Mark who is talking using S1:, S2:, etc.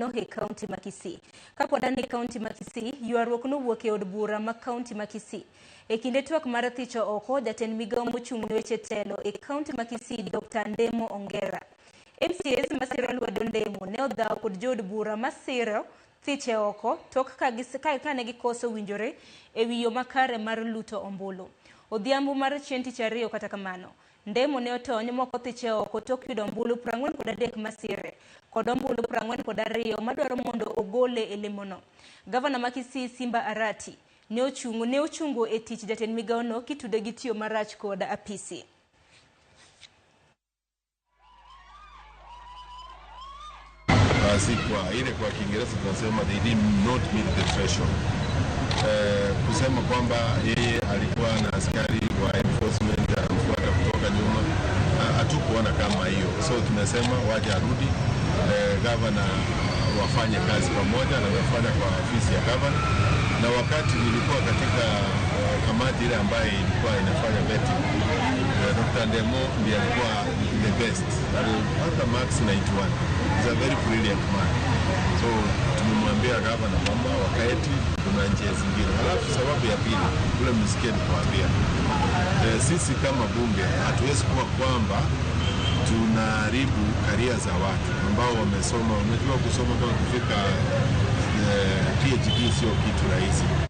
S1: E kaunti ma Kisii. Kapod an e kaunti ma Kisii, ywaruok nowuok e od bura ma kaunti ma Kisii. E kinde twak mar thicho oko jatend migawo mochung' ne weche telo e kaunti ma Kisii Dr. Ndemo Ongera. MCAs masiro lwedo Ndemo ne odhawo kod jood bura masiro thiche oko tok ka ne gikoso winjore e wi yo makare mar luto ombulu. Odhiambo mar chieng' tich ariyo kata kamano, Ndemo ne otony moko thiche oko tok yudo ombulu 43 masire kod ombulu 42 madwaro mondo ogole e lemono. Gavana ma Kisii Simba Arati ne ochungo e tich jatend migawono kitude gi tiyo marach kod apisi.
S2: Basi kwa ile kwa Kiingereza tunasema they did not meet the threshold. Kusema kwamba yeye alikuwa na askari wa enforcement anamfuata kutoka nyuma, hatukuona kama hiyo. So tumesema waje arudi, governor wafanye kazi pamoja na wafanya kwa ofisi ya governor. Na wakati nilikuwa katika kamati ile ambayo ilikuwa inafanya vetting, Dr. Ndemo ndiye alikuwa the best. Alipata max 91. He's a very brilliant man. So tumemwambia governor kwamba wakaeti kuna njia zingine. Halafu sababu ya pili ule msikie nikwambia, sisi kama bunge hatuwezi kuwa kwamba tunaharibu karia za watu ambao wamesoma. Unajua kusoma kama kufika PhD sio kitu rahisi.